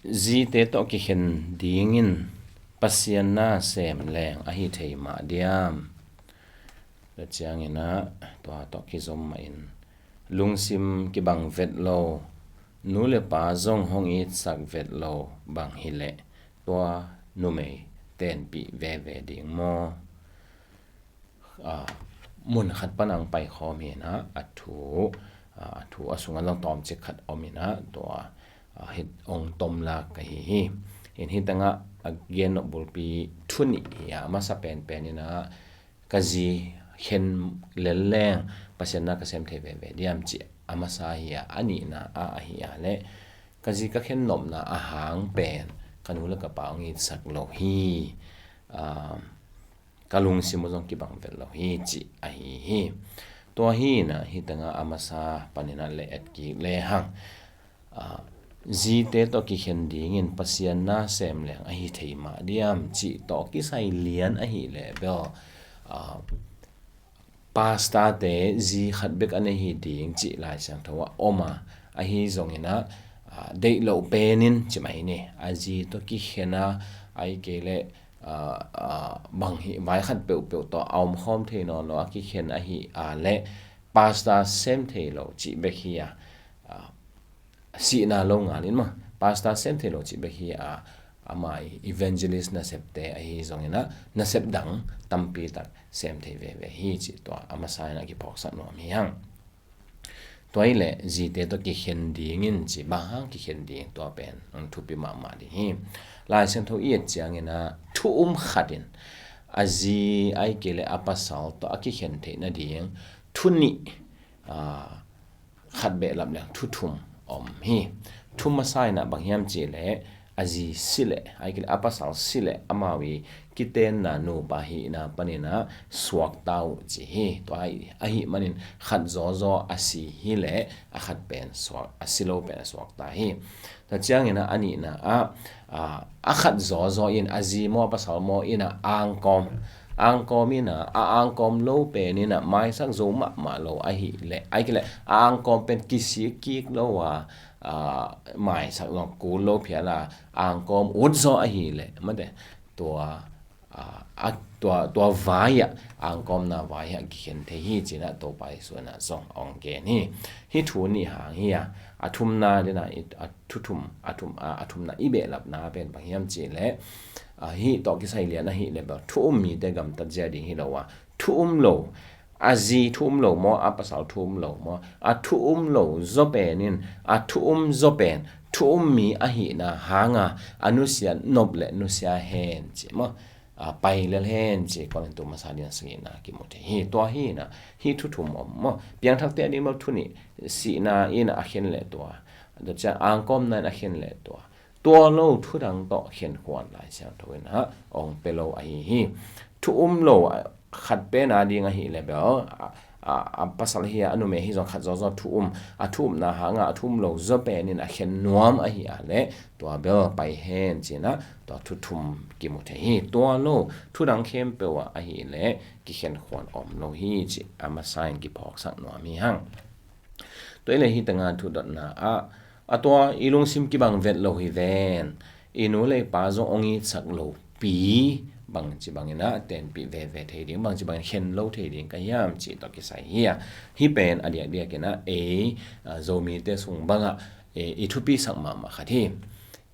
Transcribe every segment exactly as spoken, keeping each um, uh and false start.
Zite tawh kikhen dingin Pasian na sem leng ahi thei mah diam? Tua ciangin ah tua tawh kizom mahin lungsim kibang vet lo, nu le pa zong hong itsak vet lo bang hileh tua numei tenpih veve ding maw? Aa, mun khat pan ang paikhawm hi inah a thu, aa, a thu a sungah zong tawmcik khat om inah tua, aa, hih ong tomlak ka hi hi. In hih tengah a gen nop bulpi thu nih hi a, a masa penpen inah ka zi khen lel leng Pasian na ka sem thei veve diam cih a masa hi a, a nihna ah ahi a leh ka zi ka khen nopna a hang pen ka nu le ka pa ong itsak lo hi. Aa, ka lungsim uh zong kibang vet lo hi cih ahi hi. Tua hi inah hih tengah a masa pan inah le et kik lehang, aa, zite tawh kikhen dingin Pasian na sem leng ahi thei mah diam cih tawh kisai lian ahi leh bel, aa, pastor-te zi khat bek a nei hi ding cih Lai Siangtho ah om a, ahi zongin ah, aa, deih loh penin ci mai ni. A zi tawh kikhen a, ahih kei leh, aa, aa, bang hi vai khat peuhpeuh tawh a omkhawm thei nawn lo a kikhen ahi a leh pastor sem thei lo cih bek hi a, aa, sihna lo ngalin maw, pastor sem thei lo cih bek hi a, ama i evangelist nasepte ahi zongin ah nasep dang tampi tak sem thei veve hi cih tua a masa inah kiphawksak nuam hi hang. Tua hi leh zite tawh kikhen dingin ci bang hang kikhen ding, tua pen ang thupi mahmah ding hi. Lai Siangtho i et ciangin ah thu um khat in a zi ahih kei leh a pasal tawh a kikhen theih nading thu nih, aa, khat behlap leng thu thum om hi. Thu masa inah bang hiam cih leh a zi si leh, ahih kei leh a pasal si leh amau i kitenna nupa hihna pan inah suakta uh ci hi. Tua ahi, ahih manin khat zawzaw a si hi leh a khat pen suak, a si lo pen a suakta hi. Tua ciangin ah a nihna ah, aa, a khat zawzaw in a zi maw a pasal maw inah angkawm, angkawm inah a angkawm lo pen inah maisak zo mahmah lo ahih leh, ahih kei leh a angkawm pen kisik kik lo a, aa, maisak zong kul lo phial a angkawm ut zaw ahih leh mate tua, aa, a, tua, tua vai-ah, angkawmna vai-ah kikhen thei hi ci inah Topa Jesu inah zong ong gen hi. Hih thu nih hang hi a, a thumna dena i, a thu thum, a thum, a, a thumna i behlapna pen bang hiam cih leh, aa, hih tawh kisai lian ahih leh bel thu um mite gamtat zia ding hi lo a, thu um lo, a zi thu um lo maw, a pasal thu um lo maw, a thu um lo zaw pen in, a thu um zaw pen thu um mi ahihna hanga a nusia nop leh nusia hen ci maw, aa, pai lel hen ci Korintu masa lian sagihna kimu thei hi. Tua hi inah hih thu thum om maw, piangthakte a ding maw thu nih, sihna inah a khen leh tua, tua ciang angkawmna in a khen leh tua, tua lo thu dang tawh khenkhuan Lai Siangtho inah ong pia lo ahi hi. Thu um lo, aa, khat pen a ding ahih leh bel, aa, aa, a pasal hi a, a numei hi zong khat zawzaw thu um, a thu umna hanga a thu um lo zaw pen in a khen nuam ahih a leh tua bel pai hen ci inah tua thu thum kimu thei hi. Tua lo thu dang khempeuh ah ahih leh kikhenkhuan om lo hi cih a masa in kiphawksak nuam hi hang. Tua hi leh hih tengah thu dotna ah, a tua i lungsim kibang vet lo hi ven, i nu le i pa zong ong itsak lo pi bang ci bang inah tenpih veve thei ding, bang ci bang in khen lo thei ding ka hiam cih tawh kisai hi a. Hih pen a diakdiak inah ei, aa, Zomite sung bangah, ee, i thupisak mahmah khat hi.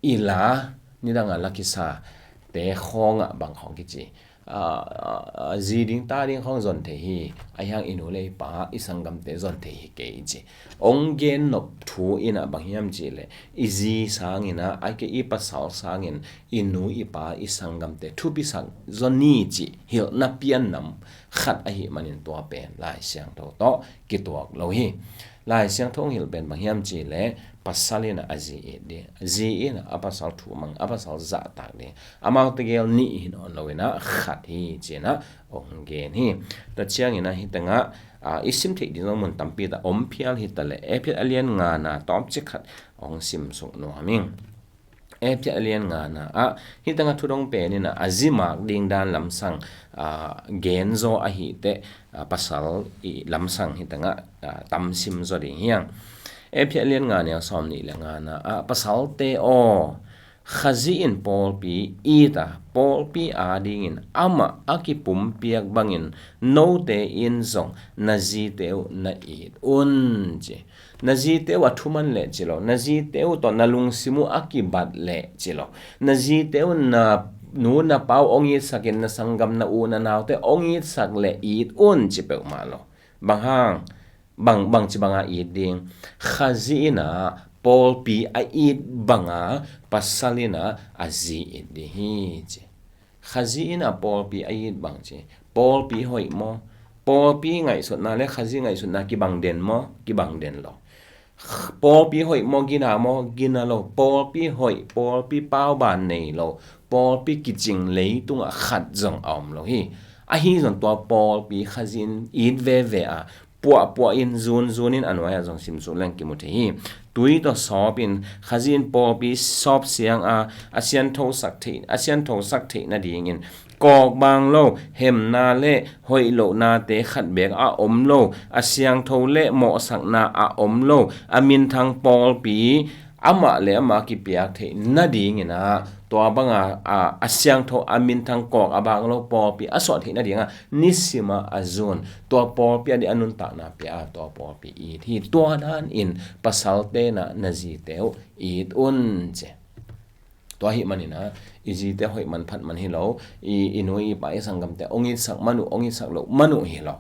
I la, nidang a la kisate khawngah bang khawng kici, aa, aa, zi ding ta ding khawng zon thei hi, ahi hang i nu le i pa i sanggamte zon thei hi kei ci. Ong gen nop thu inah bang hiam cih leh i zi sang inah, ahih kei i pasal sangin i nu i pa i sanggamte thupisak zaw ni cih hilhna piannam khat ahih manin tua pen Lai Siangtho tawh kituak lo hi. Lai Siangtho ong hilh pen bang hiam cih leh pasal inah a zi it ding, zi inah a pasal thu mang, a pasal zahtak ding, amau tegel nih hi nawn lo inah khat hi ci inah ong gen hi. Tua ciang inah hih tengah, aa, i sim theih ding zong mun tampi tak om phial hi ta leh, Efesa a lian ngana tawmcik khat ong sim suk nuam ing. Efesa a lian ngana ah hih tengah thu dong pen inah a zi mak ding dan lamsang, aa, gen zaw ahih teh, aa, pasal i lamsang hih tengah, aa, tam sim zaw ding hi hang. Efesa a lian nga neu sawm nih le ngana ah, pasalte aw, Khazih in pawlpi it a, pawlpi adingin amah a kipumpiak bangin note in zong na zite uh na it un, ci. Na zite uh a thuman leh ci lo, na zite uh tawh na lungsim uh a kibat leh ci lo, na zite uh na nu na pa uh hong itsakin na sanggam na u na naute hong itsak leh it un ci peuhmah lo. Bang hang, bang, bangci banga it ding? Khazih in a pawlpi a it banga pasal in a a zi it ding hi, ci. Khazih in a pawlpi a it bang ci. Pawlpi hoih maw? Pawlpi ngaihsutna le Khazih ngaihsutna kibang den maw? Kibang den lo. Pawlpi hoih maw, gina maw? Gina lo. Pawlpi hoih, pawlpi pauban nei lo, pawlpi kicing leitungah khat zong a om lo hi. Ahi zong tua pawlpi Khazih in it veve a, puahpuah in, zunzun in a nuai-ah zong simsuh leng kimu thei hi. Tui tawh sawp in, Khazih in pawlpi sawp siang a, a siangthosak theih, a siangthosak theih nadingin kawk bang lo, hemna le hoih lohnate khat beek a om lo, a siangtho le mawhsakna a om lo, a minthang pawlpi amah le amah kipiak theih nadingin a, tua banga a, a siangtho, a minthang, kawk a bang lo pawlpi a suah theih nadinga nisima a zun, tua pawlpi a dih a nuntakna pia a, tua pawlpi it hi. Tua danin pasalte na na zite uh it un, ci. Tua ahih manin a, i zite hoih man phat man hi lo, i, i nu i pa i sanggamte hong itsak man uh, hong itsak loh man uh hi lo.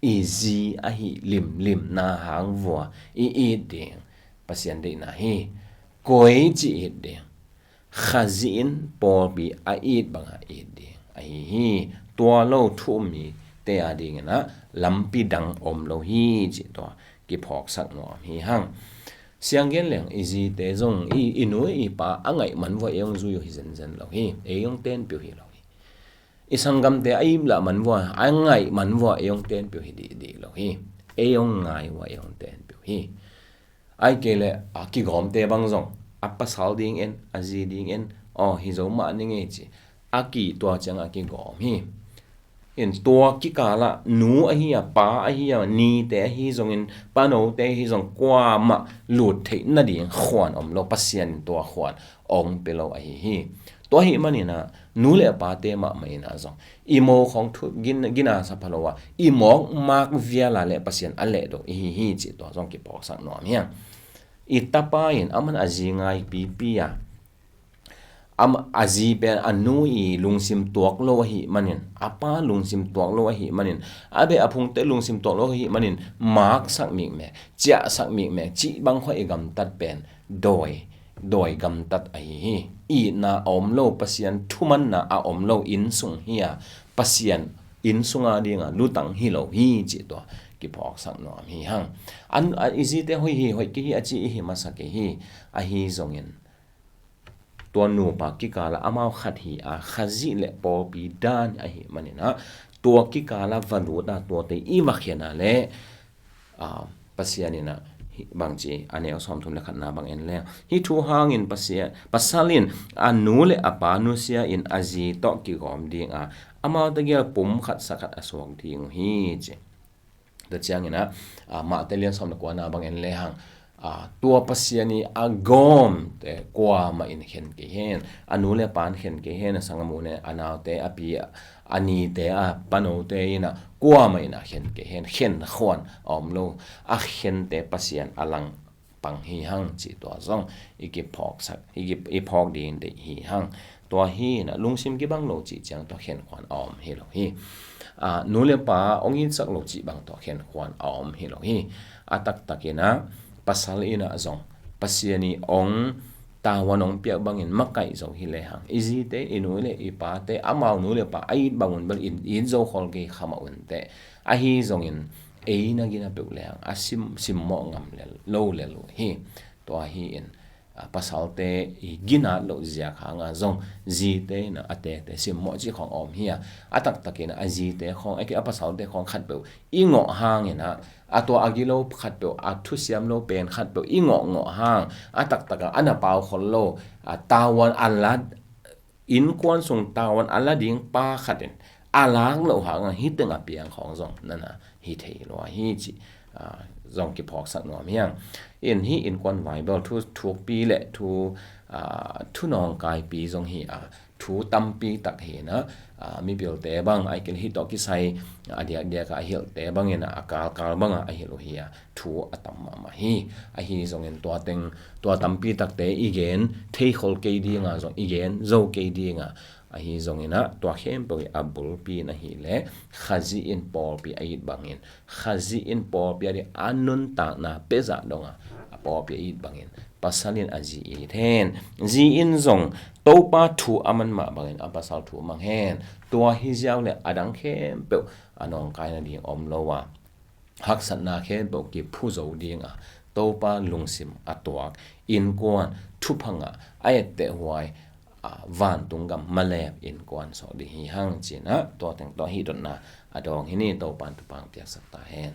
I zi ahi limlim na hang vua i it ding Pasian deihna hi. Koici it ding? Khazih in pawlpi a it banga it ding ahi hi. Tua lo thu-um mite adingin a lampi dang om lo hi, cih tua kiphawksak nuam hi hang. Siang gen leng i zite zong i, i nu i pa a ngaih man vua ei hong zui uh hi zenzen lo hi. Ei hong tenpih uh hi lo hi. I sanggamte a ip lah man vua, a ngaih man vua ei hong tenpih uh hi dihdih lo hi. Ei hong ngai vua ei hong tenpih uh hi. Ai kei le a kigawmte bang zong a pasal ding en, a zi ding en, aw, hi zo mah ni ngei ci a kih tua ciang a kigawm hi. In tua kikalah nu ahi a, pa ahi a, nite ahi zongin, panote ahi zong kuamah lut theih nading khuan om lo, Pasian in tua khuan ong pe lo ahi hi. Tua ahih manin a, nu le pate mahmah in a zong i mo khawng thu gin, gina sa pha lo a, i mawk mak vial a le Pasian a lehdo ihi hi cih tua zong kiphawksak nuam hi hang. I tapa in aman a zi ngaipipi a, am, a zi pen a nu i lungsim tuak lo ahih manin, a pa lungsim tuak lo ahih manin, a beh a phungte lungsim tuak lo ahih manin, maksak mikmek, ciahsak mikmek cih bang khawng i gamtat pen dawi, dawi gamtat ahi hi. Itna a om lo, Pasian thumanna a om lo innsung hi a, Pasian innsung a dinga lutang hi lo hi cih tua kiphawksak nuam hi hang. An, a, i zite hoih hi, hoih kei hi a ci i hi masa kei hi. Ahi zongin tua nupa kikalah amau khat hi a, Khazih le pawlpi dan ahih manin a, tua kikalah va lut a, tuate i va khen a le, a, Pasian in a, hi, bangci, a neu sawmthum le khatna bang en leng, hih thu hangin Pasian, pasal in a nu le a pa nusia in a zi tawh kigawm ding a, amau tegel pum khat sa khat a suak ding uh hi ci. Tua ciangin a, a, Mate lian sawm le kuana bang en le hang, a, tua Pasian i a gawmte kuamah in khen kei hen, a nu le a pa in khen kei hen, a sanggam u le a naute, a pi, a nite, a panote in a kuamah in a khen kei hen, khen khuan a om lo, a khente Pasian a lang pang hi hang cih tua zong i kiphawksak, i ki, i phawk ding deih hi hang. Tua hi in a lungsim kibang lo cih ciang tua khen khuan a om hi lo hi. A, nu le pa hong itsak lo cih bang tua khen khuan a om hi lo hi. A taktak in a, pasal in a zong Pasian i hong tavuan hong piak bangin makaih zo hi le hang, i zite, i nu le i pate, amau nu le pa a it bangun bel in, it zo khol kei kha mah un teh. Ahi zongin ei na gina peuh le hang a sim, simmawh ngam lel, lo lel uh hi. Tua hi in, a, pasalte i ginat loh ziak hanga zong zite in a tete simmawh cih khawng a om hi a, a taktak in a zite khawng, a, a pasalte khawng khatpeuh i ngawh hangin a, a tua a gilo khatpeuh, a thusiam lo pen khatpeuh i ngawh ngawh hang, a taktak a, a na pau khol lo, a, tavuan a la, innkuan sung tavuan a la ding pa khat in a lak loh hanga hih teng a piang khawng zong nana hi thei lua hi cih, a, zong kiphawksak nuam hi hang. In hih innkuan vaibel thu thukpi le thu, a, thunawngkaipi zong hi a, thu tampi tak hi na, a, mipilte bang a kil hi tawh kisai a diakdiak a hilhte bangin a kalkal banga a hilh uh hi a, thu a tam mahmah hi. Ahi zongin tua teng, tua tampi takte i gen theikhol kei dinga zong i gen zo kei dinga, ahi zongin a tua khempeuh i a bulpi in ahileh Khazih in pawlpi a it bangin, Khazih in pawlpi a ding a nuntakna pezah donga a pawlpi a it bangin pasal in a zi it hen. Zi in zong Topa thu a man mah bangin a pasal thu mang hen. Tua hi ziau le a dang khempeuh a nawngkaina ding om lo a, haksatna khempeuh kiphu zo dinga Topa lungsim a tuak innkuan thupha ngah a etteh huai, a, vantung gam malep innkuan sawh ding hi hang cinah tua teng tua hi dotna a dawng hi ni. Topan thupha piaksak ta hen.